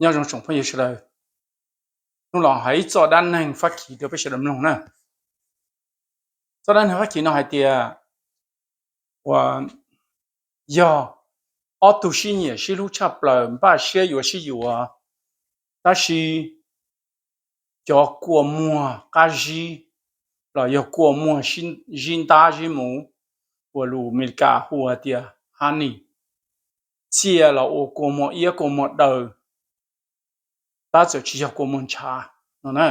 Nyob zoo tsoom phooj ywg sawv daws, hnub no hais ib txoj dab neeg Fab Kis rau peb sawv daws mloog na. Txoj dab neeg Fab Kis no hais tias, uas yog ob tug sib nyiam sib hlub tshaj plaws npaj siab yuav sib yuav, tab sis cov kua muag qab zib los yog kua muag zib ntab zib muv, uas lus Amelikas hu hais tias honey, txia los ua kua muag iab kua muag daw, tab txawm tsis yog kua muag ntshav no na.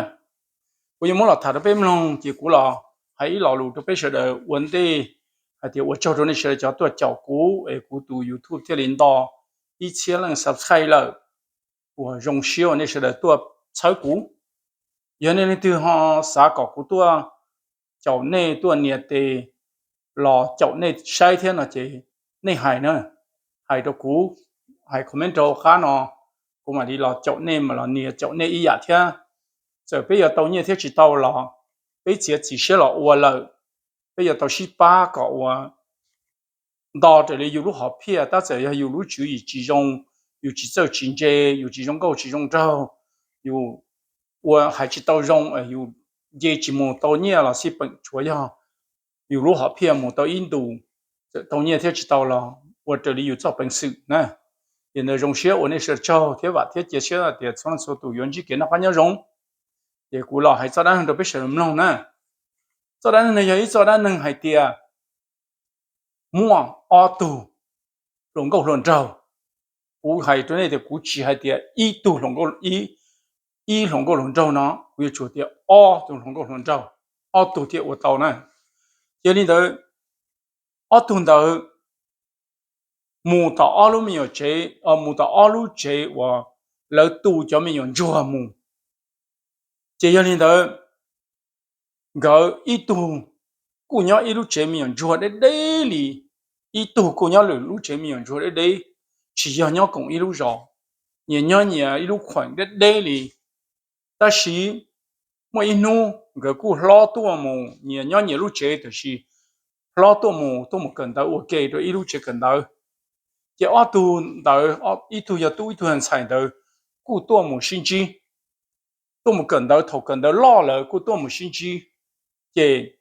Kuv yuav muab los tham rau peb mloog ces kuv los hais ib lo lus rau peb sawv daws ua ntej hais tias ua tsaug rau nej sawv daws cov tuaj caum kuv es kuv tus YouTube thiaj li nto ib txhiab leej subscribe lawm. Uas zoo siab uas nej sawv daws tuaj txhawb kuv. Yog nej leej twg ho xav kom kuv tuaj caum nej tuaj nias tes los caum nej saib thiab no ces nej hais na, hais rau kuv, hais comment rau qab no, kuv mam li los caum nej mam los nias caum nej ib yam thiab. Txawm peb yuav tau nyiaj thiab tsis tau los peb txiav txim siab los ua lawm, peb yuav tau sib pab kom ua nto raws li yus lub hom phiaj, tab txawm yog yus lub tswv yim tsis zoo, yus tsis txawj tsis ntse, yus tsis zoo nkauj tsis zoo nraug, yus ua hais tsis tau zoo, yus nce tsis mus tau nyiaj los xij peem, tsuav yog yus lub hom phiaj mus tau ib ntus, txawm tau nyiaj thiab tsis tau los ua raws li yus txoj peev xwm na. Ces ntawd zoo siab ua nej sawv daws tsaug thiab vam thiab cia siab tias txhua leej txhua tus yuav ntsib kev noj qab nyob zoo. Ces kuv los hais txoj dab neeg rau peb sawv daws mloog na. Txoj dab neeg no yog ib txoj dab neeg hais tias muaj ob tug hluas nkauj hluas nraug. Kuv hais rau nej tias kuv tsis hais tias ib tug, ib hluas nkauj hluas nraug no, kuv yuav tsum tias ob tug hluas nkauj hluas nraug, ob tug thiaj ua tau na. Yog li ntawd, ob tug ntawd mus tom ob lub me nyuam tsev, mus tom ob lub tsev uas lawv tu cov me nyuam ntsuag mus. Ces yog li ntawd, nkawd ib tug kuj nyob ib lub tsev me nyuam ntsuag deb deb li, ib tug kuj nyob lwm lub tsev me nyuam ntsuag deb deb, tsis yog nyob koom ib lub zos, nyias nyob nyias ib lub khueem deb deb li. Tab sis muaj ib hnub nkawd kuj hlob tuaj mus, nyias nyob nyias lub tsev, tiam sis hlob tuaj mus, tuaj mus kawm ntawv ua ke rau ib lub tsev kawm ntawv. Ces ob tug ntawd, ib tug yog tub ib tug yog ntxhais ntawd, kuj tuaj mus sib ntsib, tuaj mus kawm ntawv, thaum kawm ntawv loj lawm kuj tuaj mus sib ntsib. Ces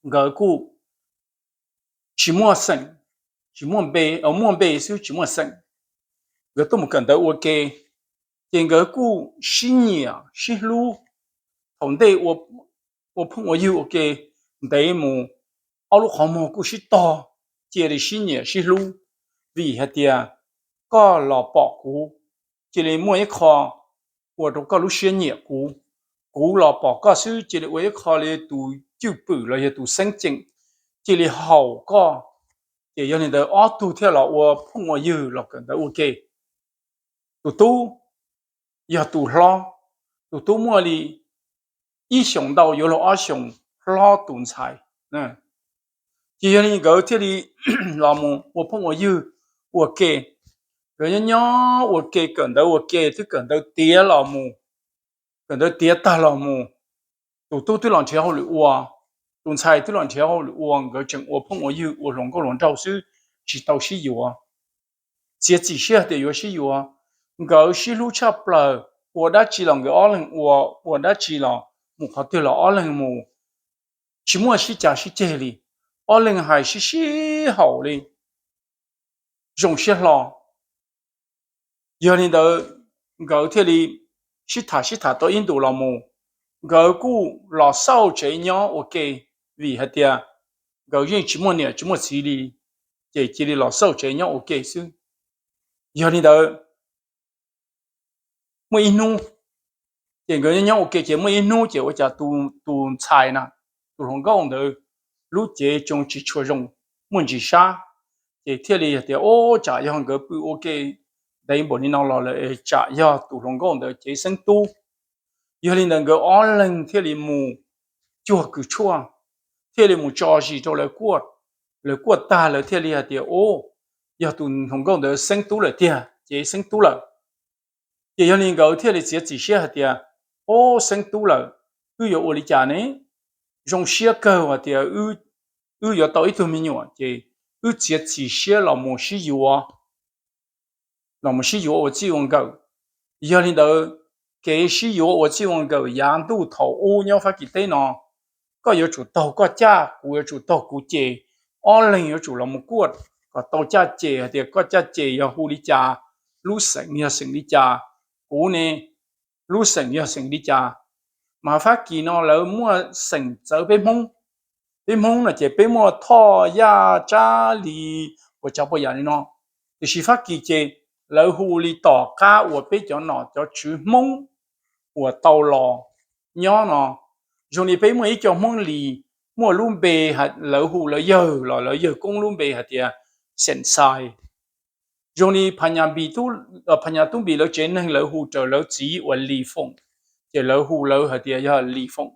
nkawd kuj tsis muaj xeem, tsis muaj npe, muaj npe xwb tsis muaj xeem. Nkawd tuaj mus kawm ntawv ua ke, ces nkawd kuj sib nyiam sib hlub. Thaum ntej ua phooj ua ywg ua ke ntev mus, ob lub qhov muag kuj sib tog, cia li sib nyiam sib hlub. Vim hais tias koj los pom kuv, cia li muaj ib qho ua rau koj lub siab nyiam kuv. Kuv los pom koj xwb, cia li ua ib qho li tus cwj pwm los yog tus xeeb ceem, cia li haum koj. Ces yog li ntawd ob tug thiaj los ua phooj ua ywg los kawm ntawv ua ke. Tus tub yog tus hlob, tus tub muaj li ib xyoos ntau yuav luag ob xyoos hlob tus ntxhais. Ces yog li nkawd thiaj li los mus ua phooj ua ywg ua ke. Nkawd nyob nyob ua ke, kawm ntawv ua ke, twb kawm ntawv tiav los mus, kawm ntawv tiav tag los mus, tus tub twb los nrhiav hauj lwm ua, tus ntxhais twb los nrhiav hauj lwm ua, nkawd tseem ua phooj ua ywg ua hluas nkauj hluas nraug xwb, tsis tau sib yuav. Txiav txim siab hais tias yuav sib yuav, nkawd sib hlub tshaj plaws, ua dab tsi los nkawd ob leeg ua, ua dab tsi los mus qhov twg los ob leeg mus, tsis muaj sib cav sib ceg li, ob leeg hais sib sib haum li, zoo siab hlo. Yog li ntawd, nkawd thiaj li sib tham sib tham tau ib ntus los mus, nkawd kuj los xauj tsev nyob ua ke, vim hais tias nkawd yeej tsis muaj niam tsis muaj txiv li, ces cia li los xauj tsev nyob ua ke xwb. Yog li ntawd, muaj ib hnub, ces nkawd nyob ua ke ces muaj ib hnub ces ua cas tus ntxhais na, tus hluas nkauj ntawd lub cev tsoo tsis tshua zoo, muaj ntsis sab, ces thiaj li hais tias, Ub, tsam yog nkawd pw ua ke ntev npaum li no los lawm es tsam yog tus hluas nkauj ntawd cev xeeb tub. Yog li ntawd nkawd ob leeg thiaj li mus cuag kws tshuaj, thiaj li mus tso zis rau lawv kuaj. Lawv kuaj tag lawv thiaj li hais tias, Ub, yog tus hluas nkauj ntawd xeeb tub lawm tiag, cev xeeb tub lawm. Ces yog li nkawd thiaj li txiav txim siab hais tias, Ub, xeeb tub lawm, wb yuav ua li cas ne? Zoo siab kawg hais tias wb yuav tau ib tug me nyuam, ces wb txiav txim siab los mus sib yuav, los mus sib yuav ua txij ua nkawm. Yog li ntawd, kev sib yuav ua txij ua nkawm yav ntuj thaum ub nyob Fab Kis teb no, koj yuav tsum taug koj caj, kuv yuav tsum taug kuv ces, ob leeg yuav tsum los mus kuaj kom tau caj ces hais tias koj caj ces yog hu li cas, lub xeem yog xeem li cas, kuv ne lub xeem yog xeem li cas. Mas Fab Kis no lawv muaj xeem txawv peb Hmoob. Peb Hmoob no ces peb muaj Thoj, Yaj, Tsab, Lis, ua tsav puas yam li no. Tiam sis Fab Kis ces lawv hu li tom qab uas peb cov nom cov tswv Hmoob uas tau los nyob no. Zoo li peb muaj ib co Hmoob Lis muaj lub npe, lawv hu lawv yawg los lawv yawg koob lub npe hais tias Xeem Xais. Zoo li Phas Nyas Tub Npis lawv tsev neeg lawv hu raws lawv txiv uas Lis Foom, ces lawv hu lawv hais tias yog Lis Foom.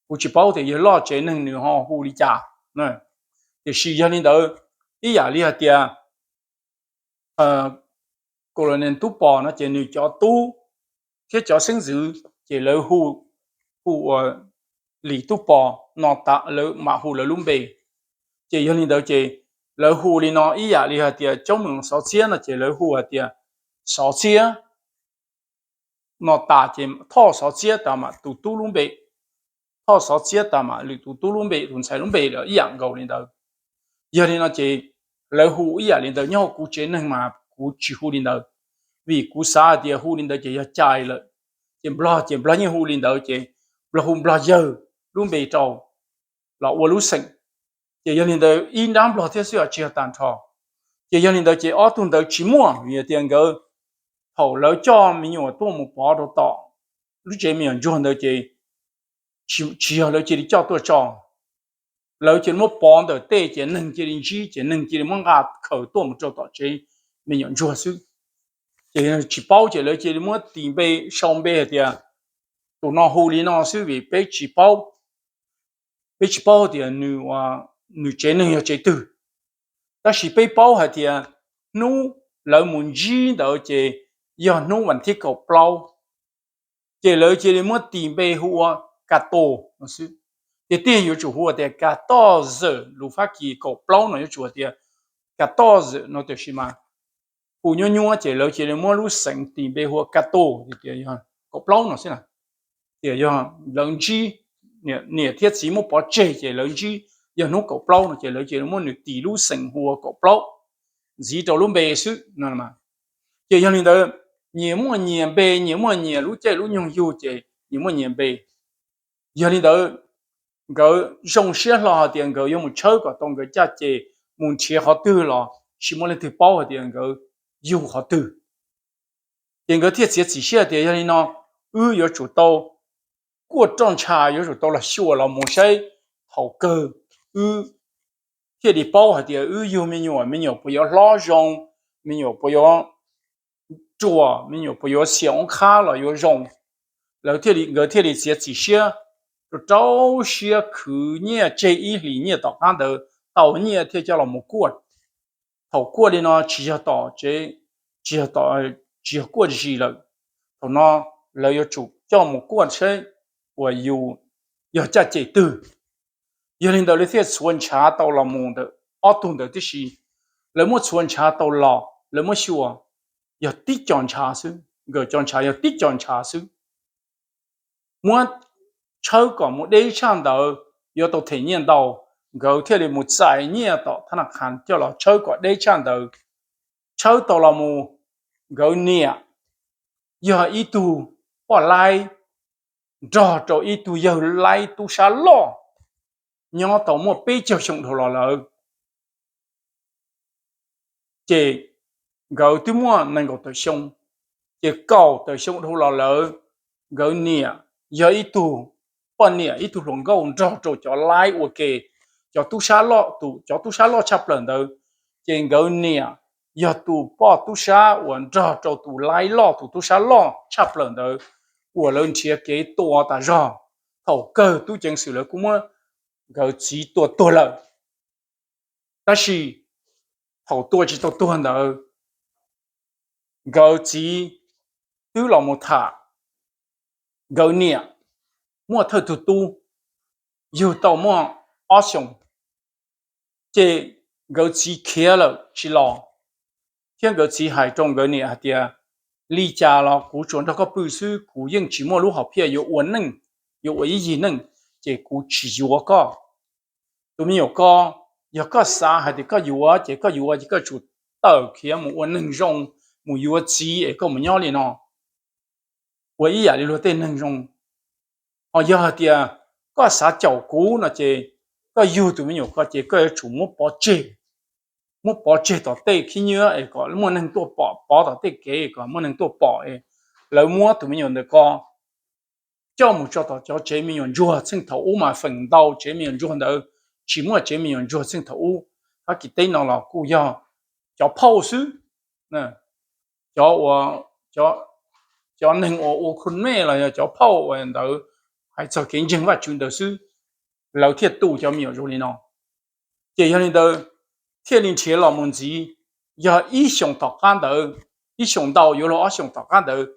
Kuv tsis paub tias yawg loj tsev neeg nws ho hu li cas. Tiam sis yog li ntawd, ib yam li hais tias Colonel Tub Pos no ces nws cov tub thiab cov xeeb ntxwv ces lawv hu ua Lis Tub Pos no, lawv mam hu lawv lub npe. Ces yog li ntawd ces lawv hu li no ib yam li hais tias Coob Meem Xov Txiab no ces lawv hu hais tias Xov Txiab no tas ces Thoj Xov Txiab tas mam tus tub lub npe, Thoj Xov Txiab tas mam lwm tus tub lub npe, tus ntxhais lub npe lawm ib yam nkaus li ntawd. Yog li no ces lawv hu ib yam li ntawd, nyob hauv kuv tsev neeg mas kuv tsis hu li ntawd, vim kuv xav hais tias hu li ntawd ces yog cai lawm. Ces Nplog ces Nplog yeej hu li ntawd ces Nplog hu Nplog yawg lub npe rau los ua lub xeem. Ces yog li ntawd ib nrab Nplog thiab xwb os, tsis yog tag nrho. Ces yog li ntawd ces ob tug ntawd tsis muaj, vim tias nkawd thaum lawv coj me nyuam tuaj mus pov rau tom lub tsev me nyuam ntsuag ntawd ces tsis yog lawv cia li coj tuaj tso, lawv cia li muab pov ntawm tej ces neeg cia li ntsib ces neeg cia li muab nqa khaws tuaj mus rau tom tsev me nyuam ntsuag xwb. Ces tsis paub ces lawv cia li muab tis npe, sau npe hais tias tus no hu li no xwb vim peb tsis paub, peb tsis paub tias nws tsev neeg yog tsev twg. Tab sis peb paub hais tias hnub lawv mus ntsib ntawd ces yog hnub vas thib kaum plaub, ces lawv cia li muab tis npe hu ua Ka Tos no xwb. Tiag tiag yuav tsum hu tias Ka Toj Zawm, lus Fab Kis kaum plaub no yuav tsum hais tias Ka Toj Zawm no, tiam sis mas hu nyuab nyuab ces lawv cia li muab lub xeev tis npe hu ua Ka Tos, tias yog kaum plaub no xwb na. Tias yog lawv ntsib, niam thiab txiv muab pov tseg ces lawv ntsib yog hnub kaum plaub no ces lawv cia li muab nws tis lub xeev hu ua kaum plaub ntxiv rau lub npe xwb no. Ces yog li ntawd, nyias muaj nyias npe, nyias muaj nyias lub caij lub nyoog yug ces nyias muaj nyias npe. Yog li ntawd, nkawd zoo siab hlo hais tias nkawd yuav mus tshawb kom tau nkawd caj ces mus nrhiav qhov twg los tsis muaj leej twg paub hais tias nkawd yug qhov twg. Ces nkawd thiaj txiav txim siab tias yog li no, wb yuav tsum tau kuaj roj ntsha, yuav tsum tau los xyuas los mus saib thaum kawg wb thiaj li paub hais tias wb yug me nyuam, me nyuam puas yuav hlob zoo, me nyuam puas yuav ruam, me nyuam puas yuav xiam oob qhab los yuav zoo. Lawv thiaj li, nkawd thiaj li txiav txim siab rau rau siab khwv nyiaj tseg ib hlis nyiaj tom qab ntawd tau nyiaj thiaj coj los mus kuaj. Thaum kuaj li no tsis yog tom tsev, tsis yog tom, tsis yog kuaj zis lawm. Thaum no lawv yuav tsum coj mus kuaj saib uas yus yog caj ces twg. Yog li ntawd lawv thiaj txhuav ntshav tau los mus ntawm ob tug ntawd tib si. Lawv muab txhuav ntshav tau los lawv muab xyuas, yog tib co ntshav xwb, nkawd cov ntshav yog tib co ntshav xwb. Muab tshawb kom mus deb tshaj ntawd yuav tau them nyiaj ntau, nkawd thiaj li mus txais nyiaj tom thab naj qhav coj los tshawb kom deb tshaj ntawd. Tshawb tau los mus, nkawd niam yog ib tug poj laib nrog rau ib tug yawg laib tub sab loj nyob tau muaj peb caug xyoo dhau los lawm. Ces nkawd twb muaj nees nkaum tawm xyoo, ces kaum tawm xyoo dhau los lawm, nkawd niam yog ib tug poj niam, ib tug hluas nkauj nrog rau cov laib ua ke, cov tub sab loj, tus, cov tub sab loj tshaj plaws ntawd. Ces nkawd niam yog tus poj tub sab uas nrog rau tus laib loj, tus tub sab loj tshaj plaws ntawd, uas lawv nrhiav kev tua tas zog. Thaum kawg tub ceev xwm lawv kuj muab nkawd txiv tua tuag lawm. Tab sis thaum tua tsis tau tuag ntawd, nkawd txiv twb los mus tham nkawd niam muaj thawj tug tub yug tau muaj ob xyoos, ces nkawd txiv khiav lawm tsis los, thiab nkawd txiv hais rau nkawd niam hais tias, li cas los kuv tsuas nrog koj pw xwb, kuv yeej tsis muaj lub hom phiaj yuav ua neej, yuav ua ib yig neej, ces kuv tsis yuav koj. Tus me nyuam ko, yog koj xav hais tias koj yuav ces koj yuav, ces koj tsum tawm khiav mus ua neeg zoo, mus yuav txiv es koj mus nyob li no, ua ib yam li luag tej neeg zoo. Ho yog hais tias koj xav caum kuv no ces koj yug tus me nyuam ko ces koj yuav tsum muab pov tseg, muab pov tseg tom tej khib nyiab es kom muaj neeg tuaj pom, pov tom tej kev kom muaj neeg tuaj pom es lawv muab tus me nyuam ntawm ko coj mus tso tom cov tsev me nyuam ntsuag txheej thaum ub mas feem ntau tsev me nyuam ntsuag ntawd tsis muaj tsev me nyuam ntsuag txheej thaum ub. Fab kis teb no los kuj yog cov phauj xwb, cov, cov neeg uas ua khun mej los yog cov phauj uas ntawd hais txog kev ntseeg Vajtswv ntawd xwb, lawv thiaj tu cov me nyuam zoo li no. Ces yog li ntawd thiaj li nrhiav los mus ntxiv, yog ib xyoos tom qab ntawd, ib xyoos ntau yuav luag ob xyoos tom qab ntawd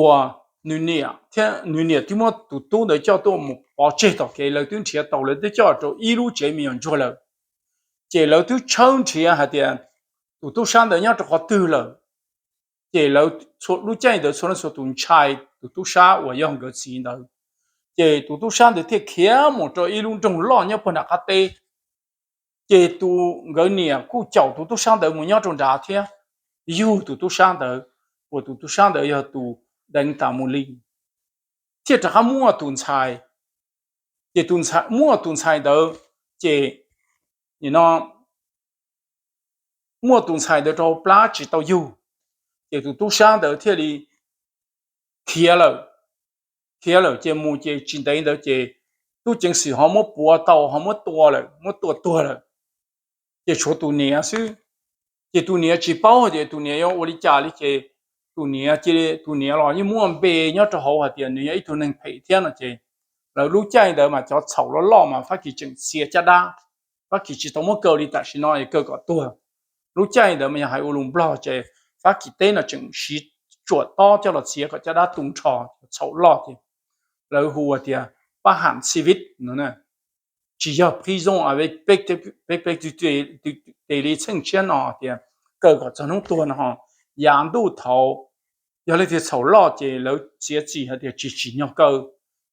uas nws niam thiab nws niam twb muab tus tub ntawd coj tuaj mus pov tseg tom kev, lawv twb nrhiav tau, lawv twb coj rau ib lub tsev me nyuam ntsuag lawm. Ces lawv twb tshawb nrhiav hais tias tus tub sab ntawd nyob rau qhov twg lawm. Ces lawv, lub caij ntawd txhua leej txhua tus ntshai tus tub sab uas yog nkawd txiv ntawd. Ces tus tub sab ntawd thiaj khiav mus rau ib lub nroog loj nyob puag nram qab teb. Ces tus, nkawd niam kuj caum tus tub sab ntawd mus nyob rau nrad thiab, yug tus tub sab ntawd, uas tus tub sab ntawd yog tus deev tas mus li, thiaj rov qab muaj tus ntxhais. Ces muaj tus ntxhais ntawd, ces no muaj tus ntxhais ntawd rau plab tsis tau yug, ces tus tub sab ntawd thiaj li khiav lawm. Khiav lawm ces mus ces tsis ntev ntawd ces tub ceev xwm ho muab puav tau, ho muab tua lawm, muab tua tuag lawm. Ces tshuav tus niam xwb. Ces tus niam tsis paub hais tias tus niam yuav ua li cas li ces tus niam cia li, tus niam los yeej muaj npe nyob rau hauv hais tias nws yog ib tug neeg phem thiab no ces lawv lub caij ntawd mas cov txhaum loj loj mas Fab Kis tseem txiav caj dab. Fab Kis tsis tau muab kaw li tam sim no es kaw kom tuag. Lub caij ntawd mas yog hais ua lus Nplog ces Fab Kis teb no tseem siv tsuam tob coj los txiav kom caj dab tu nrho, txhaum loj ces lawv hu tias pab ham xi vib no, tsis yog prison, peb, peb, peb txheej tshiab no tias kaw kom txog hnub tuag no ho yav ntuj thaud. Yog leej twg txhaum loj ces lawv txiav txim hais tias tsis tsim nyog kaw,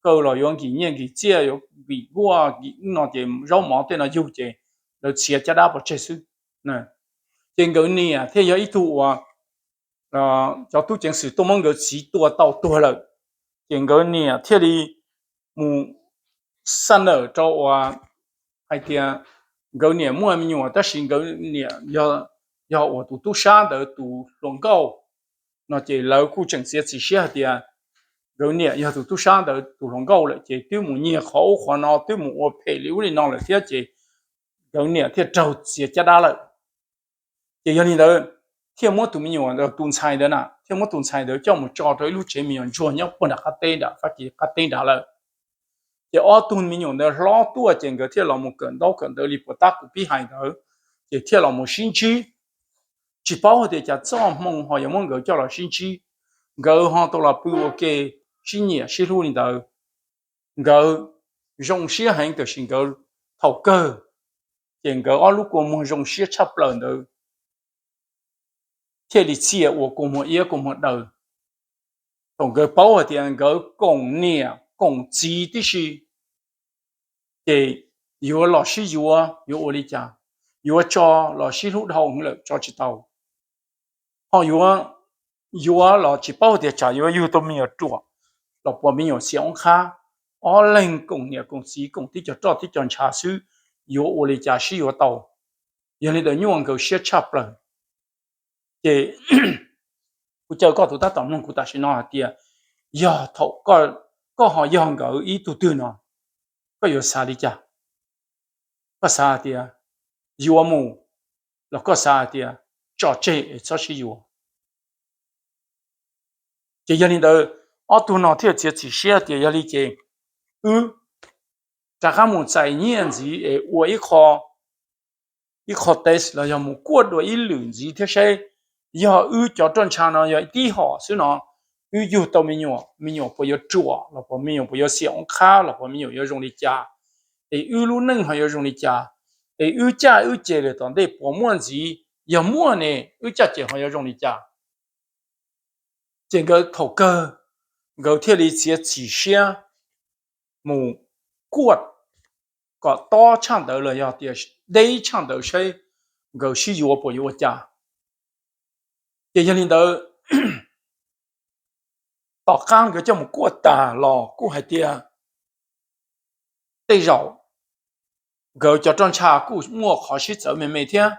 kaw los yuav nkim nyiaj nkim txiaj, yuav nkim nkuaj nkim no ces zaub mov tej no yug ces lawv txiav caj dab pov tseg xwb. Ces nkawd niam thiaj yog ib tug uas cov tub ceev xwm tuaj muab nkawd txiv tua tau tuag lawm. Ces nkawd niam thiaj li mus xa nawm rau uas hais tias nkawd niam muaj me nyuam tab sis nkawd niam yog uas tus tub sab ntawd tus hluas nkauj no ces lawv kuj tseem txiav txim siab hais tias nkawd niam yog tus tub sab ntawd tus hluas nkauj lawm ces twb mus nyiag qhov ub qhov no, twb mus ua phem li ub li no lawm thiab ces nkawd niam thiaj raug txiav caj dab lawm. Ces yog li ntawd thiaj muab tus me nyuam, tus ntxhais ntawd na, thiaj muab tus ntxhais ntawd coj mus tso rau ib lub tsev me nyuam ntsuag nyob puag nram qab teb nram Fab Kis qab teb nrad lawm. Ces ob tug me nyuam ntawd hlob tuaj ces nkawd thiaj los mus kawm ntaub kawm ntawv li puas tab kuv pib hais ntawd, ces thiaj los mus sib ntsib. Tsis paub hais tias cas txoj hmoo ho yuav muab nkawd coj los sib ntsib. Nkawd ho tau los pw ua ke sib nyiam sib hlub li ntawd. Nkawd zoo siab heev tiam sis nkawd thaum kawg ces nkawd ob lub kua muag zoo siab tshaj plaws ntawd thiaj li txhiaj ua kua muag iab kua muag daw. Thaum nkawd paub hais tias nkawd koom niam koom txiv tib si, ces yuav los sib yuav yuav ua li cas, yuav tso los sib hlub dhau lawm tso tsis tau. Ho yuav, yuav los tsis paub tias tsam yuav yug tau me nyuam ruam los puas me nyuam xiam oob qhab. Ob leeg koom niam koom txiv koom tib co roj tib co ntsha xwb, yuav ua li cas sib yuav tau. Yog li ntawd nyuaj nkawd siab tshaj plaws. Ces kuv caw koj tus tab tom mloog kuv tam sim no hais tias yog thaum koj ho yog nkawd ib tug twg no, koj yuav xav li cas? Koj xav hais tias yuav mus los koj xav hais tias tso tseg es txhob sib yuav? Ces yog li ntawd ob tug no thiaj txiav txim siab tias yog li ces wb rov qab mus txais nyiaj ntxiv es ua ib qho, ib qho test los yog mus kuaj dua ib lwm ntxiv thiab saib yog wb cov roj ntsha no yog tib hom xwb no, wb yug tau me nyuam, me nyuam puas yuav ruam los puas me nyuam puas yuav xiam oob qhab los puas me nyuam yuav zoo li cas, es wb lub neej ho yuav zoo li cas, es wb caj wb ces lawm tom ntej puas muaj ntxiv, yog muaj ne wb caj ces ho yuav zoo li cas. Ces nkawd thaum kawg nkawd thiaj li txiav txim siab mus kuaj kom tob tshaj ntawd los yog tias deb tshaj ntawd saib nkawd sib yuav puas yuav ua cas. Ces yog li ntawd, tom qab nkawd coj mus kuaj tag los kuj hais tias tej zaum nkawd cov roj ntsha kuj muaj qhov sib txawv me me thiab,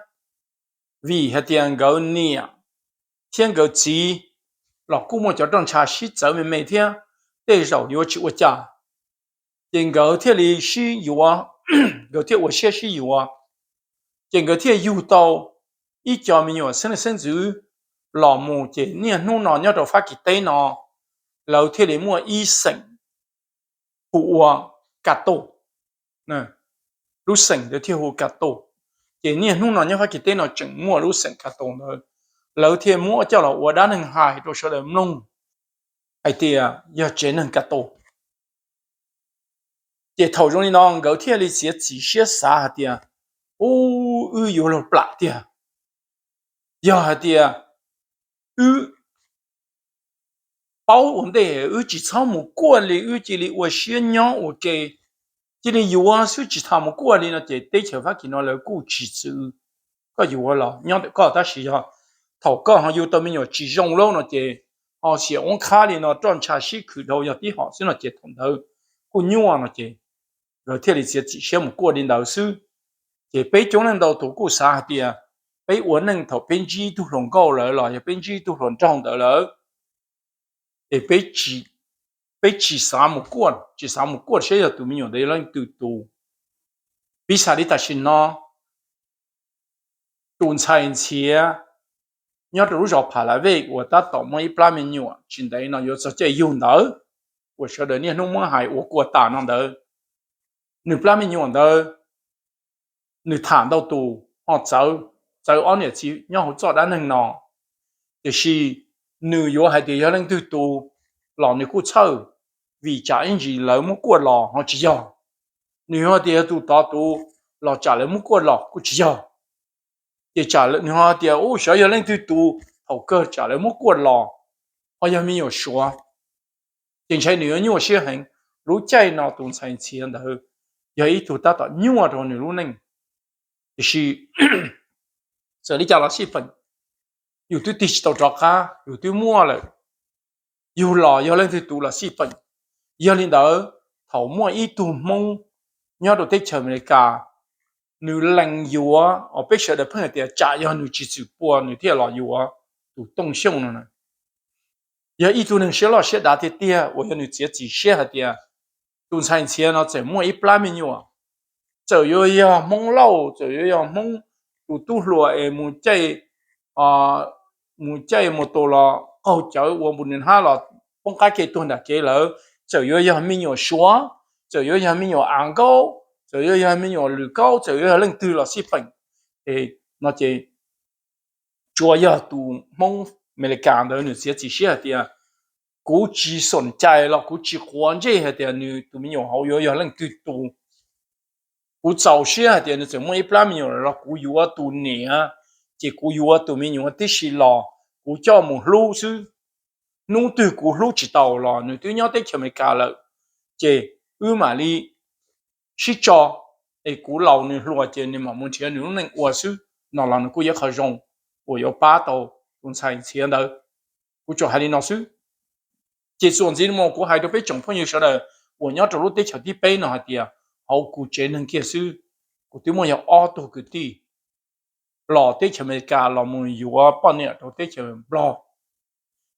vim hais tias nkawd niam thiab nkawd txiv los kuj muaj cov roj ntsha sib txawv me me thiab, tej zaum yuav tsis ua cas. Ces nkawd thiaj li sib yuav, nkawd thiaj ua siab sib yuav. Ces nkawd thiaj yug tau ib co me nyuam xeeb leej xeeb ntxwv los mus, ces niaj hnub no nyob rau Fab Kis teb no lawv thiaj li muaj ib xeem hu ua Ka Tus. Lub xeem ntawd thiaj hu Ka Tus. Ces niaj hnub no nyob Fab Kis teb no tseem muaj lub xeem Ka Tus ntawd, lawv thiaj muab coj los ua dab neeg hais rau sawv daws mloog hais tias yog tsev neeg Ka Tus. Ces thaum zoo li no nkawd thiaj li txiav txim siab xav hais tias, ub, wb yuav luag plam tiag. Yog hais tias wb paub ua ntej wb tsis txhob mus kuaj li, wb cia li ua siab nyob ua ke, cia li yuav xwb tsis tas mus kuaj li no ces teb chaws Fab Kis no lawv kuj tsis txwv koj yuav los nyob ntawm koj, tab sis yog thaum koj ho yug tau me nyuam tsis zoo lawm no ces ho xiam ua qhab li no roj ntsha sib khwm dhau yog tib hom xwb no ces thaum ntawd kuj nyuaj no ces nkawd thiaj li txiav txim siab mus kuaj li ntawd xwb. Ces peb coob leej ntau tus kuj xav hais tias peb ua neej thaum peb ntsib tug hluas nkauj lawm los yog peb ntsib tug hluas nraug ntawd lawm, es peb tsis xav mus kuaj, tsis xav mus kuaj saib yog tus me nyuam ntawd yog leej twg tus. Piv xam li tam sim no tus ntxhais ntxhiav nyob rau lub zos Pha La Vej uas tab tom muaj ib plab me nyuam tsis ntev no yuav txog caij yug ntawd, uas sawv daws niaj hnub muab hais ua kua tas no ntawd, nws plab me nyuam ntawd nws tham ntau tus ho txawv, txawv ob niam txiv nyob hauv txoj dab neeg no. Tiam sis nws yuav hais tias yog leej twg tus los nws kuj txhawj, vim tsam ib ntsis lawv muab kuaj los ho tsis yog. Nws yuav hais tias yog tus tod tus los tsam lawv muab kuaj los kuj tsis yog. Ces nws ho hais tias ub, xyov yog leej twg tus, thaum kawg tsam lawv muab kuaj los ho yog me nyuam suav. Ces ntshai nws yuav nyuaj siab heev. Lub caij no tus ntxhais ntxhiav ntawd yog ib tug tab tom nyuaj rau nws lub neej. Tiam sis txawm li cas los xij peem, yus twb tig tsis tau rov qab, yus twb muaj lawm, yus los yog leej twg tus los xij peem. Yog li ntawd, thaum muaj ib tug Hmoob nyob rau teb chaws Amelikas, nws lees yuav, peb sawv daws pheej hais tias tsam yog nws tsis txwm pua nws thiaj los yuav tus Tooj Xyooj no na. Yog ib tug neeg siab loj siab dav tiag tiag uas yog nws txiav txim siab hais tias tus ntxhais ntxhiav no txawm muaj ib plab me nyuam, txawm yuav yog Hmoob Lauj, txawm yuav yog Hmoob tus tub hluas es mus caij, mus caij mus tus los qaug cawv ua npus nws hab los poob qab kev tuag nram kev lawm, txawm yuav yog me nyuam suav, txawm yuav yog me nyuam av nkaub, txawm yuav yog me nyuam lwm kaub, txawm yuav yog leej twg los xij peem. Es no ces tsuas yog tus Hmoob Amelikas ntawd nws txiav txim siab hais tias kuv tsis xoom cai los kuv tsis quav ntsej hais tias nws tus me nyuam hauv yuav yog leej twg tus. Kuv txaus siab hais tias nws txawm muaj ib plab me nyuam los kuv yuav tus niam, ces kuv yuav tus me nyuam tib si los kuv coj mus hlub xwb. Hnub twg kuv hlub tsis tau los nws twb nyob teb chaws Amelikas lawm, ces wb mam li sib tso, es kuv laus nws hluas ces nws mam mus nrhiav nws lub neej ua xwb. No los nws kuj yog qhov zoo uas yuav pab tau tus ntxhais ntxhiav ntawd. Kuv tsuas hais li no xwb. Ces txuas ntxiv no kuv hais rau peb tsoom phooj ywg sawv daws uas nyob rau lub teb chaws thib peb no hais tias hauv kuv tsev neeg kiag xwb, kuv twb muaj yog ob tug kwv tij los teb chaws Amelikas los mus yuav poj niam rau teb chaws Nplog.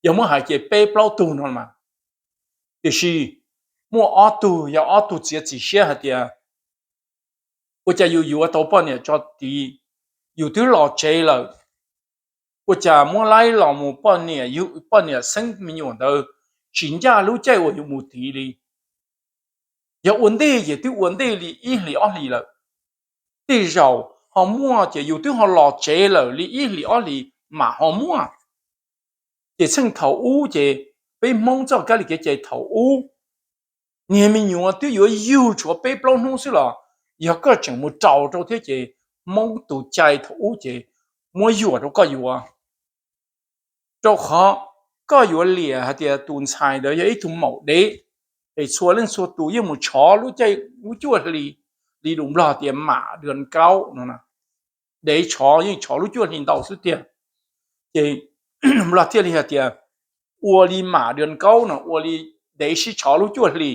Yog muab hais ces peb plaub tug no mas, tiam sis muaj ob tug yog ob tug txiav txim siab hais tias ua cas yus yuav tau poj niam tso tid, yus twb los tsev lawm, ua cas muab laib los mus poj niam, yus poj niam xeeb me nyuam ntawd tsis ncaj lub caij uas yus mus tid li. Yog ua ntej ces twb ua ntej li ib hlis ob hlis lawm, tej zaum ho muaj ces yus twb ho los tsev lawm li ib hlis ob hlis mam ho muaj. Ces txheej thaum ub ces peb Hmoob txoj kab li kev cai thaum ub, niag me nyuam twb yuav yug tshuav peb plaub hnub xwb los yog koj tseem mus raus rau thiab ces Hmoob tus cai thaum ub ces muab yuam rau koj yuav. Rau qhov koj yuav liam hais tias tus ntxhais ntawd yog ib tug maum dev, es txhua leej txhua tus yeej mus tshov lub caij lub cuaj hli, li lus Nplog tias mã đường sáu no, dev tshov yeej tshov lub cuaj hli ntau xwb tiag. Ces Nplog thiaj li hais tias ua li mã đường sáu no, ua li dev sib tshov lub cuaj hli.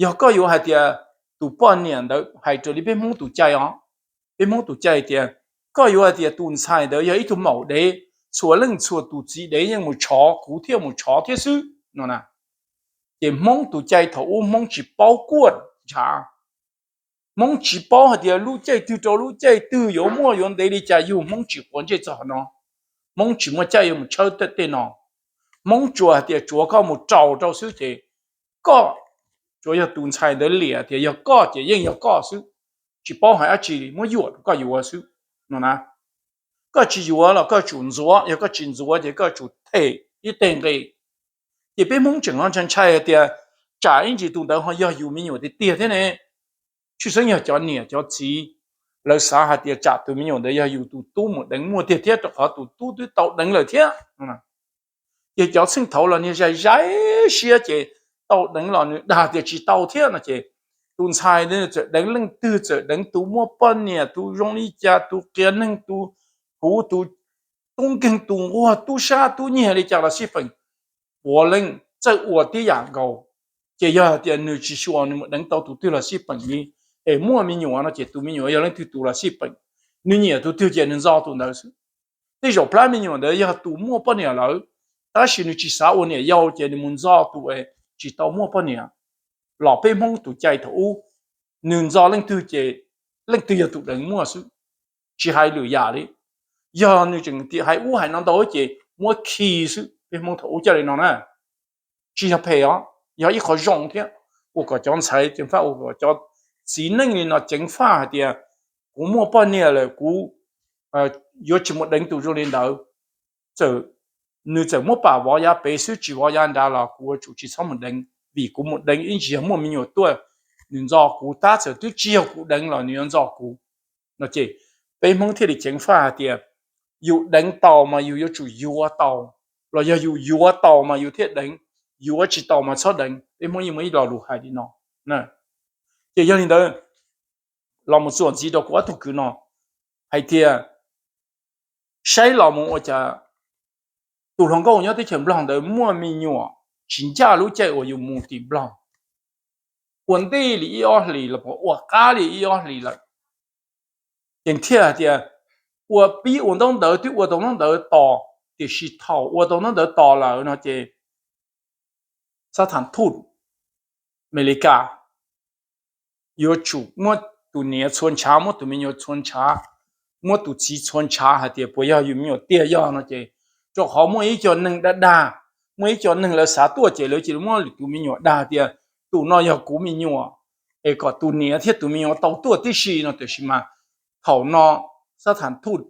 Yog koj yuav hais tias tus poj niam ntawd, hais raws li peb Hmoob tus cai os, peb Hmoob tus cai tias koj yuav hais tias tus ntxhais ntawd yog ib tug maum dev, txhua leej txhua tus txiv dev yeej mus tshov, kuv thiaj mus tshov thiab xwb no na. Ces Hmoob tus cai thaum ub Hmoob tsis paub kuaj ntshav, Hmoob tsis paub hais tias lub caij twg rau lub caij twg yuav muaj yuav ntev li cas yug, Hmoob tsis quav ntsej txog no. Hmoob tsis muaj caij yuav mus tshawb tej no. Hmoob tsuas hais tias tsuav koj mus raus rau xwb ces koj tsuas yog tus ntxhais ntawd liam tias yog koj ces yeej yog koj xwb, tsis paub hais dab tsi, muab yuam rau koj yuav xwb no na. Koj tsis yuav los koj tsum ntxuav, yog koj tsis ntxuav ces koj tsum them ib teg nqi. Ces peb Hmoob tseem ho ntshai ntshai hais tias tsam ib ntsis tus ntawd ho yog yus me nyuam tiag tiag thiab ne. Tshwj xeeb yog cov niam cov txiv, lawv xav hais tias tsam tus me nyuam ntawd yog yus tus tub mus deev muaj tiag thiab, rau qhov tus tub twb tau deev lawm thiab. Ces cov txheej thaud los niag zais zais siab ces tau deev los nws dag tias tsis tau thiab no ces tus ntxhais txawm deev leej twg, txawm deev tus muaj poj niam, tus zoo li cas, tus qias neeg, tus huv, tus tub nkeeg, tus nquag, tub sab tub nyiag li cas los xij peem, puav leej txawj ua tib yam nkaus. Ces yog hais tias nws tsis xyuas nws mus deev tau tus twg los xij peem li, es muaj me nyuam no ces tus me nyuam yog leej twg tus los xij peem, nws nyiam tus twg ces nws ntxo tus ntawd xwb. Tej zaum plab me nyuam ntawd yog tus muaj poj niam lawm, tab sis nws tsis xav ua niam yau ces nws mus ntxo tus tsis tau muaj poj niam. Los peb Hmoob tus cai thaum ub, nws ntxo leej twg ces leej twg yog tus deev muaj xwb, tsis hais lwm yam li. Yog nws tseem hais ub hais no ntau ces muab khi xwb, peb Hmoob thaum ub coj li no na. Tsis yog phem os, yog ib qho zoo thiab, ua kom cov ntxhais ceev faj, ua kom cov txiv neej li no ceev faj hais tias kuv muaj poj niam lawm, kuv yuav tsis mus deev tus zoo li ntawd. Txawm nws txawm muab pam vov yav pem xwb tsis vov yav nrad los kuv yuav tsum tsis txhob mus deev, vim kuv mus deev ib ntsis yog muaj me nyuam tuaj, nws ntxo kuv tab, txawm twb tsis yog kuv deev los nws yuav ntxo kuv no ces peb Hmoob thiaj li ceev faj hais tias yus deev tau mas yus yuav tsum yuav tau, los yog yus yuav tau mas yus thiaj deev, yuav tsis tau mas txhob deev. Peb Hmoob yeej muaj ib lo lus hais li no. Ces yog li ntawd, los mus txuas ntxiv rau kuv ob tug kwv no hais tias saib los mus ua cas tus hluas nkauj nyob teb chaws Nplog ntawd muaj me nyuam tsis ncaj lub caij uas yus mus tim Nplog, ua ntej li ib ob hlis los puas ua qab li ib ob hlis lawm. Ces thiaj hais tias ua pib ua ntaub ntawv twb ua tau ntaub ntawv tos, tiam sis thaum ua tau ntaub ntawv tos lawm no ces xab tham thuj Amelikas yuav tsum muab tus niam txhua ntshav, muab tus me nyuam txhua ntshav, muab tus txiv txhua ntshav hais tias puas yog yus me nyuam tiag yog no ces, rau qhov muaj ib co neeg dag dag, muaj ib co neeg lawv xav tuaj ces lawv cia li muab tus me nyuam dag tias tus no yog kuv me nyuam, es kom tus niam thiab tus me nyuam tau tuaj tib si no. Tiam sis mas thaum no xab tham thuj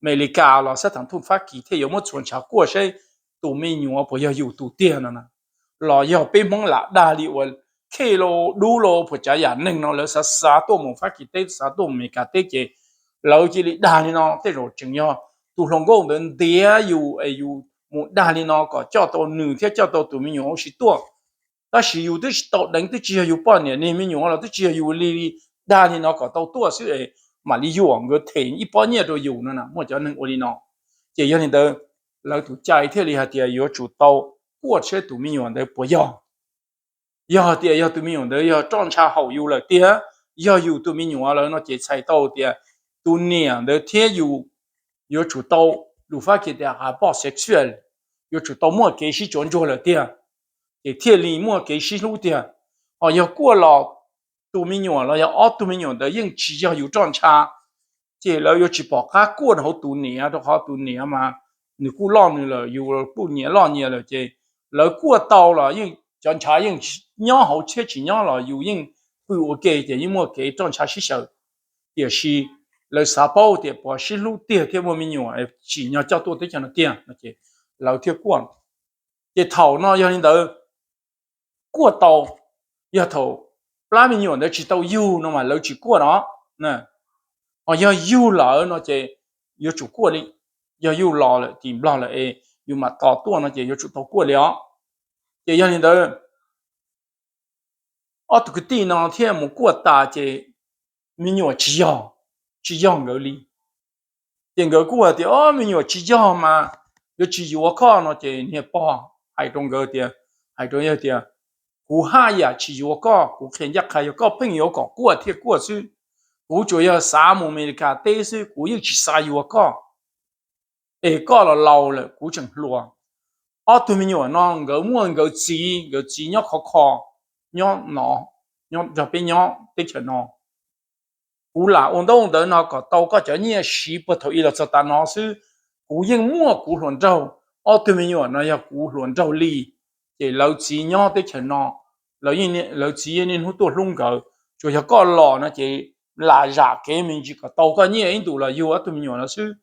Amelikas los xab tham thuj Fab Kis thiaj yuav muab txhua ntshav kuaj saib tus me nyuam puas yog yus tus tiag no na. Los yog peb Hmoob lam dag li uas khej los dub los puas tsav yam neeg no lawv xav xav tuaj mus Fab Kis teb, xav tuaj mus Amelikas teb ces lawv cia li dag li no. Tej zaum tseem yog tus hluas nkauj ntawd ntiav yus es yus mus dag li no kom coj tau nws thiab coj tau tus me nyuam ua si tuaj. Tab sis yus twb tsis tau deev, twb tsis yog yus poj niam, niag me nyuam los twb tsis yog yus li, dag li no kom tau tuaj xwb es mam li yuam nkawd them ib pob nyiaj rau yus no na. Muaj cov neeg ua li no. Ces yog li ntawd lawv tus cai thiaj li hais tias yuav tsum tau kuaj saib tus me nyuam ntawd puas yog. Yog tias yog tus me nyuam ntawd yog roj ntsha haum yus lawm tiag, yog yus tus me nyuam lawm no ces txhais tau tias tus niam ntawd thiab yus yuav tsum tau, lus Fab Kis tias rapport sexuel, yuav tsum tau muaj kev sib tsuav ntsuag lawm tiag, ces thiaj li muaj kev sib hlub tiag. Ho yog kuaj los tus me nyuam los yog ob tug me nyuam ntawd yeej tsis yog yus roj ntsha, ces lawv yuav tsis pom qab kuaj rau hauv tus niam, rau qhov tus niam mas nws kuj loj nws lawm, yus kuj nyiam loj nyiam lawm, ces lawv kuaj tau los yeej cov ntshav yeej nyob hauv thiab tsis nyob los yus yeej pw ua ke ces yeej muaj kev roj ntsha sib xyaw. Tiam sis lawv xav paub tias puas sib hlub tiag thiab muaj me nyuam tsim nyog coj tuaj teb chaws no tiag no ces lawv thiaj kuaj. Ces thaum no yog li ntawd kuaj tau, yog thaum plab me nyuam ntawd tsis tau yug no mas lawv tsis kuaj no. Ho yog yug lawm no ces yuav tsum kuaj li. Yog yug los lawm tim Nplog lawm es yus mam tos tuaj no ces yuav tsum tau kuaj li os. Ces yog li ntawd, ob tug kwv tij no thiaj mus kuaj tas ces me nyuam tsis yog, tsis yog nkawd li. Ces nkawd kuj hais tias, o, me nyuam tsis yog mas yuav tsis yuav koj no ces niag pog hais rau nkawd tias, hais rau yawg tias, kuv haj yam tsis yuav koj, kuv qhia ncaj qha yog koj pheej yuav kom kuaj thiaj kuaj xwb. Kuv tsuas yog xav mus Amelikas teb xwb, kuv yeej tsis xav yuav koj. Es koj los laus lawm kuv tseem hluas. Ob tug me nyuam no nkawd muaj nkawd txiv, nkawd txiv nyob khov kho, nyob no, nyob nrog peb nyob teb chaws no. Kuv lam ua ntaub ntawv no kom tau koj cov nyiaj siv puag thaum ub los txog tav no xwb. Kuv yeej muaj kuv hluas nraug, ob tug me nyuam no yog kuv hluas nraug li. Ces lawv txiv nyob teb chaws no, lawv txiv yeej niaj hnub tuaj hlub nkawd. Tsuas yog koj los no ces lam zam kev me ntsis kom tau koj nyiaj ib ntus los yug ob tug me nyuam no xwb.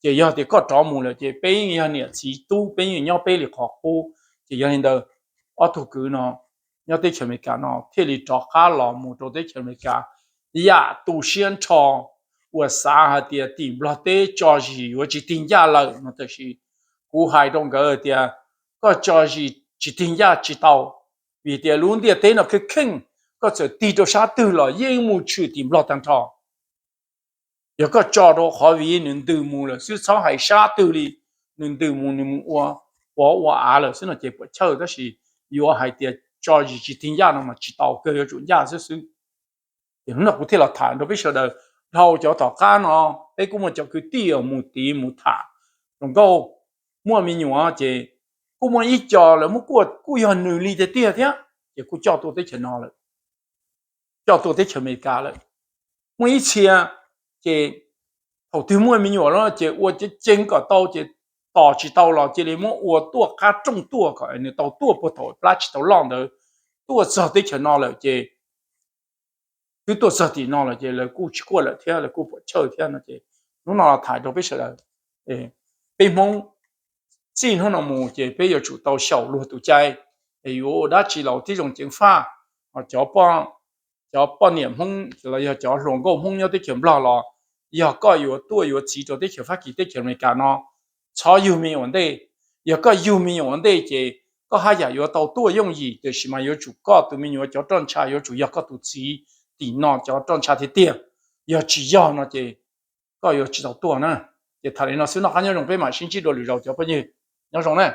Ces yog tias koj rov mus lawm ces peb yog niam txiv tub, peb yeej nyob peb li qhov qub. Ces yog li ntawd, ob tug kwv no nyob teb chaws Amelikas no thiaj li rov qab los mus rau teb chaws Amelikas, yam tu siab nrho uas xav hais tias tim Nplog teb tso zis yuav tsis tig ncaj lawm no. Tab sis kuv hais rau nkawd tias, koj tso zis tsis tig ncaj tsis tau, vim tias lub ntiaj teb no kheej kheej, koj txawm tig rau sab twg los yeej mus tshwm tim Nplog tag nrho. Yog koj tso rau qhov vim nws ntws mus lawm xwb, txhob hais sab twg li, nws ntws mus nws mus ua pov ua av lawm xwb no ces puas chawj, tab sis yuav hais tias tso zis tsis tig ncaj no mas tsis tau, kawg yuav tsum ncaj xwb xwb. Ces hnub no kuv thiaj los tham rau peb sawv daws, dhau cov tom qab no peb kuj muaj cov kwv tij mus tiv mus tham hluas nkauj muaj me nyuam ces kuj muaj ib co lawv muab kuaj kuj yog nws li tiag tiag thiab, ces kuj coj tuaj teb chaws no lawm, coj tuaj teb chaws Amelikas lawm. Muaj ib txhia ces thaum twg muaj me nyuam lawm ces ua ceev ceev kom tau ces tos tsis tau los cia li muab ua tuaj qab rooj tuaj kom nws tau tuaj puag thaum plab tsis tau loj ntawd, tuaj txog teb chaws no lawm ces twb tuaj txog tim no lawm ces lawv kuj tsis kuaj lawm thiab, lawv kuj puas chawj thiab no ces hnub no los tham rau peb sawv daws. Peb Hmoob txij hnub no mus ces peb yuav tsum tau xyaum luag tus cai, es yuav ua dab tsi los tib zoo ceev faj. Cov poj niam Hmoob los yog cov hluas nkauj Hmoob nyob teb chaws Nplog los, yog koj yuav tuaj yuav txiv rau teb chaws Fab Kis teb chaws Amelikas no, txhob yug me nyuam ua ntej. Yog koj yug me nyuam ua ntej ces koj haj yam yuav tau tuaj yooj yim, tiam sis mas yuav tsum koj tus me nyuam cov roj ntsha yuav tsum yog koj tus txiv tim no cov roj ntsha tiag tiag. Yog tsis yog no ces koj yuav tsis tau tuaj na. Ces tham li no xwb, noj qab nyob zoo, peb mam sib ntsib dua lwm zaus cov phooj ywg. Nyob zoo na.